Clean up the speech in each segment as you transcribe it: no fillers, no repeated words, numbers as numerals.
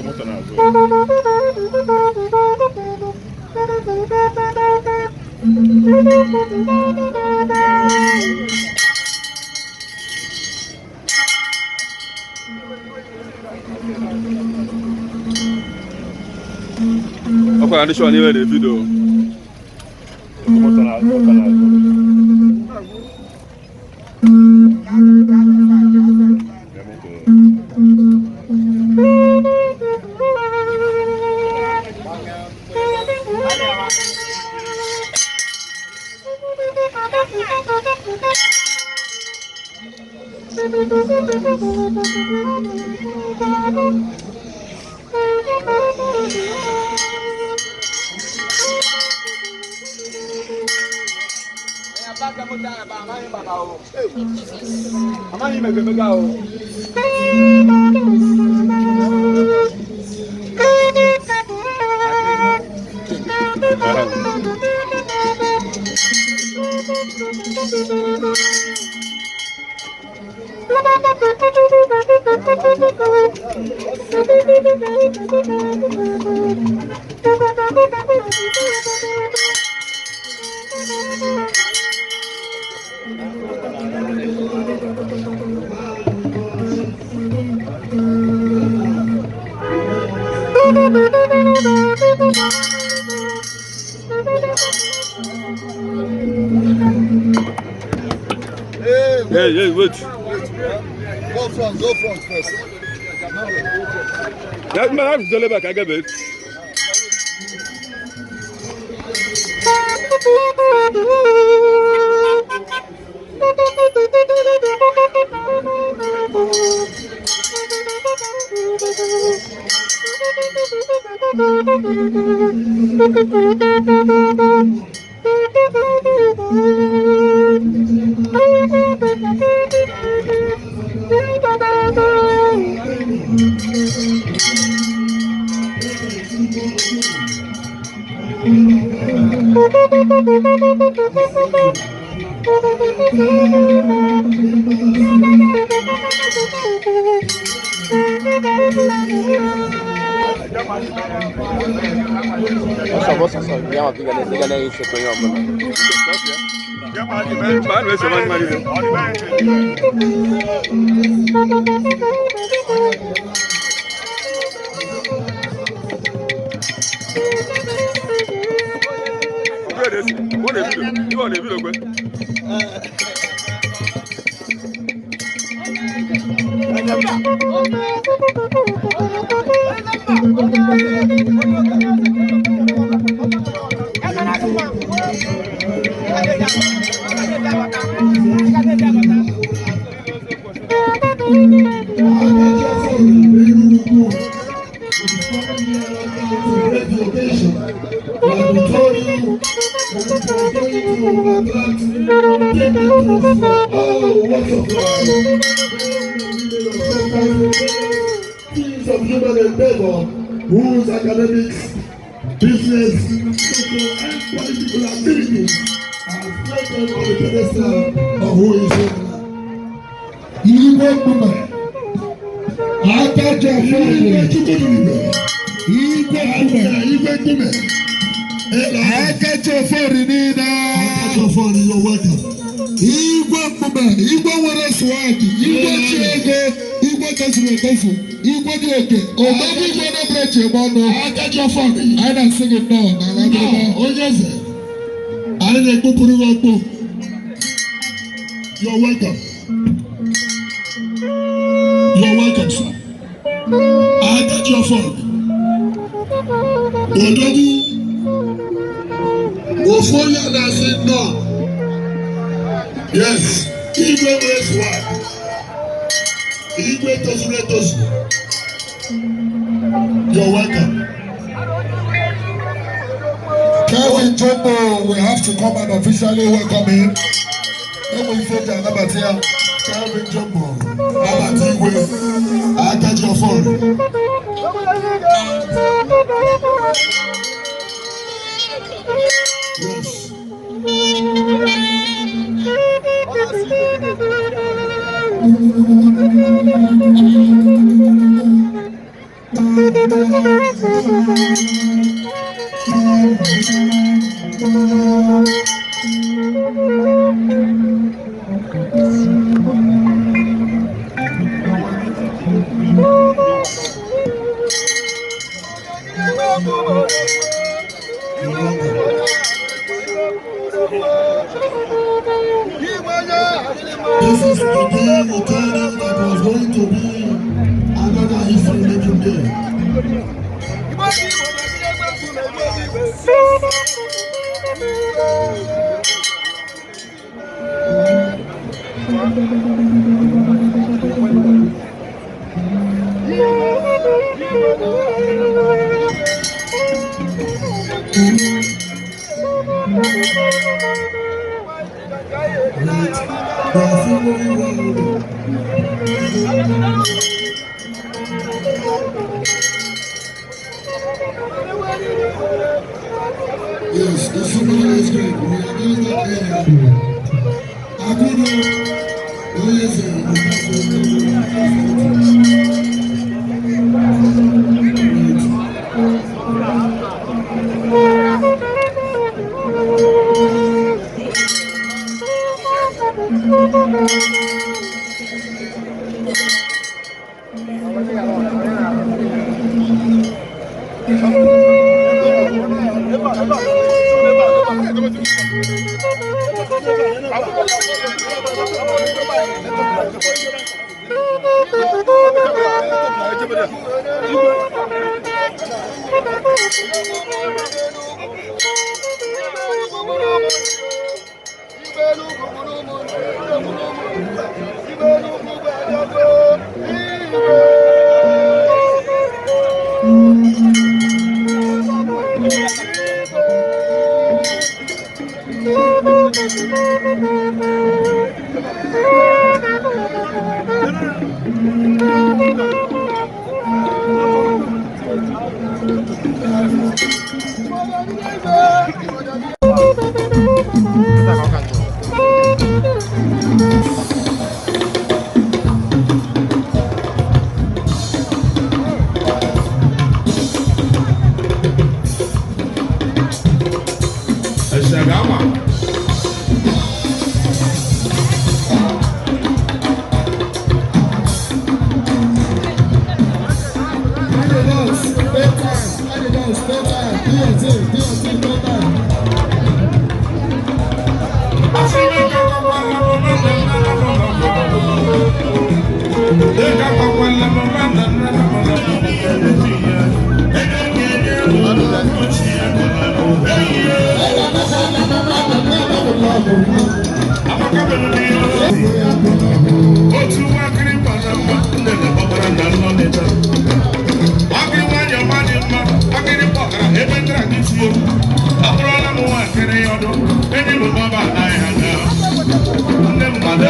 Moto n'azụ. Ọkwa na ndị shọ n'iwe na-ebido. Moto n'azụ, moto n'azụ. Ya moto. Hey, hey, wait. Go front first. Ya mma ha zụtara ebe a ka a gabe. Ọsọ ọsọ ọsọ bịa maka ị ga na-esekwa onye ọbụla. Mba, a na-ese mmadụ mmadụ ihe. Iwe na-esi, ọ na-ebido, iwe ọ na-ebido kwe. Teams of human endeavor whose academics, business, social, and political activities are floated on the pedestal of who is who. Igwe mkpume, aka ji afọ Igwe ọgwụ, Chukwudiribe, igwe mkpume, Igwe Nkume, aka ji afọ ori niile, Akachafori, you're welcome. Igwe mkpume, igwe nwere swag, igwe chi ego, igwe tozuru etozu, igwe dị oke, odogwu igwe na-ebere chi eme ọnụ. Akachafori, Anyị na-asị gị nnọọ n'ala Abịrịba. Onye eze, anyị na-ekpupụrụ gị okpu. You're welcome. You're welcome, sir. Akaji ọfọ. Odogwu. Ofu onye na-asị nnọọ. Yes, igwe nwere swag. Igwe tozuru etozu. You're welcome. Kelvin Jumbo, we have to come and officially welcome him. Enwe ife eji anabata ya. Kelvin Jumbo, nabata igwe. Akaji ọfọ. Yes. You're welcome. This is the day we told you that was going to be another history making day. Right. The following world. Yes, the Super is great. We are doing that area. Akudo, Oyeze, Right. Shagama. Adidas, pay time. Adidas, pay time. DNT, DNT, pay time. Otu nwakịrị gbara mma nne na gbabara na nnọnịta akịrị nwanyị ọma dị mma akịrị kpọkara ebe ndịra gị tie ọ bụrụla m nwakịrị ọdụ enyi m gbaba anaghị ha na nne m gbada.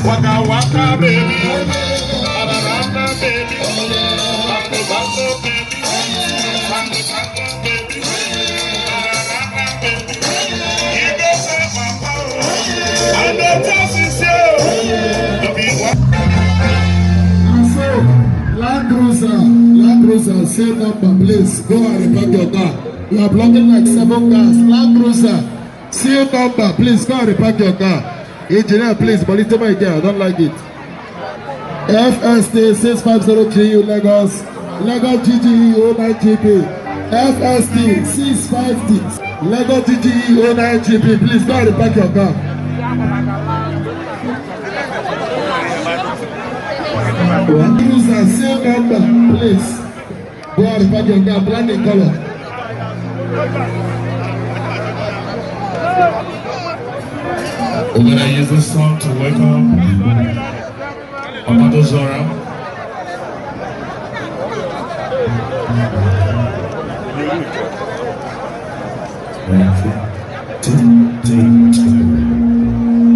Waka waka baby, Abarana baby, Bako bako baby, Sango sango baby, Abarana baby. You go say papa, I no tell sister, no be one. And so, Land Cruiser, Land Cruiser, same number, please. Go and repark your car. You are blocking like seven cars. Land Cruiser, same number, please go and repark your car. Engineer, please, monitor my girl. I don't like it. FST 650GU Lagos, Lagos GGE 09GP. FST 650, Lagos GGE 09GP. Please go and repark your car. Land Cruiser, same number, please. Go and repark your car, black in color. We're gonna use this song to welcome Amado Zora. One, two, three, two.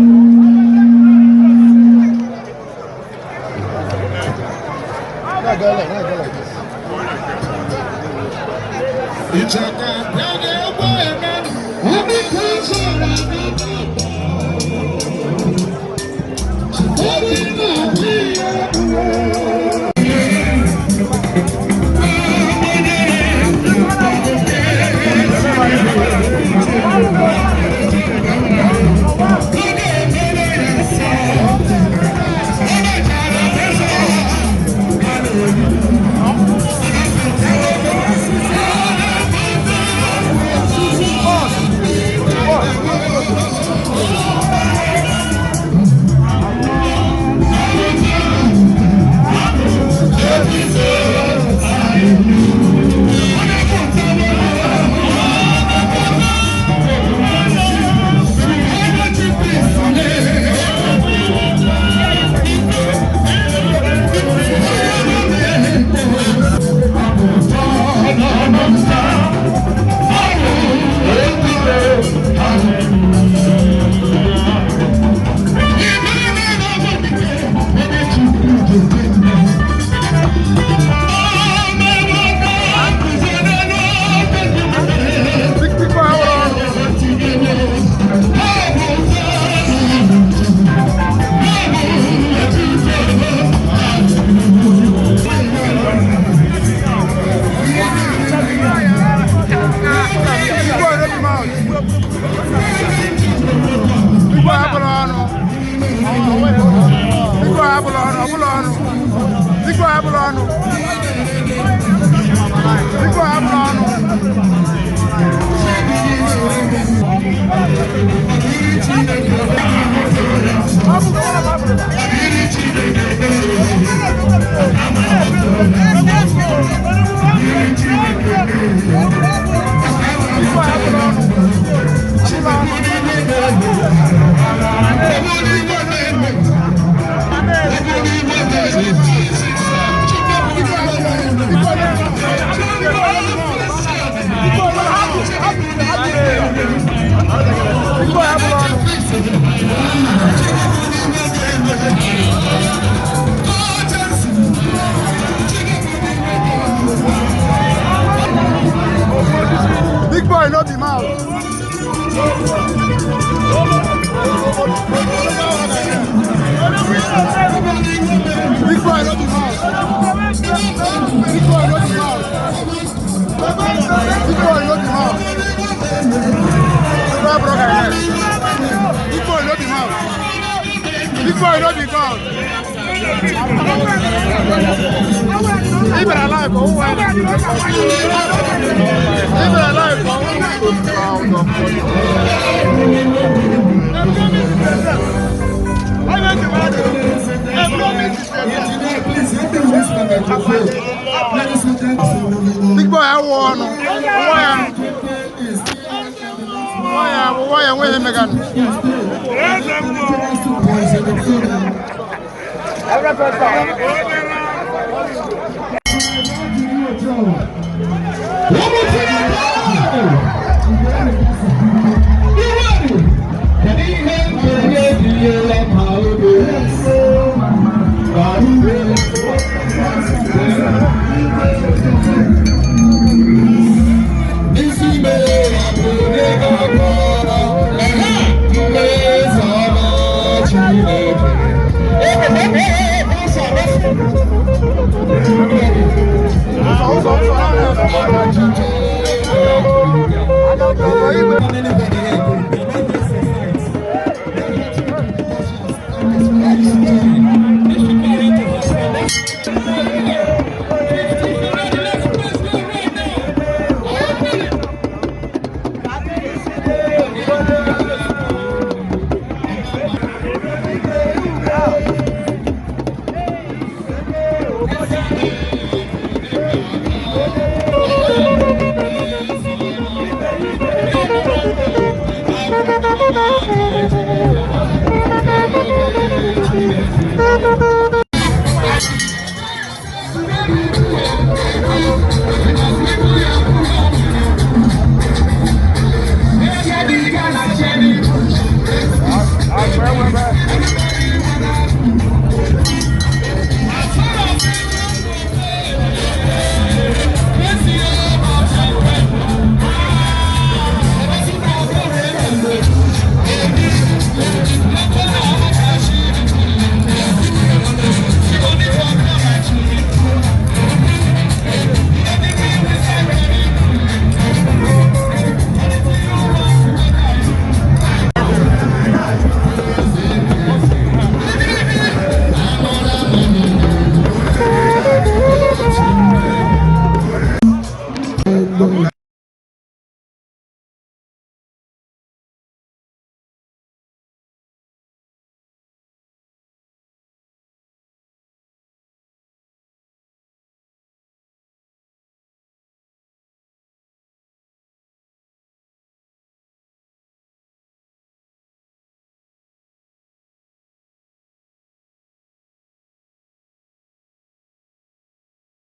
Big boy, no be mouth. Big boy, no be mouth. Big boy, no be mouth. Big boy, no be mouth. Big boy, no be mouth. Big boy, no be God. Leave it alive, oh, leave it alive, Engineer, please help me with this microphone. Ladies and gentlemen, Big boy, I want. Why? Why? Why? Why? Megan? Boys in the building.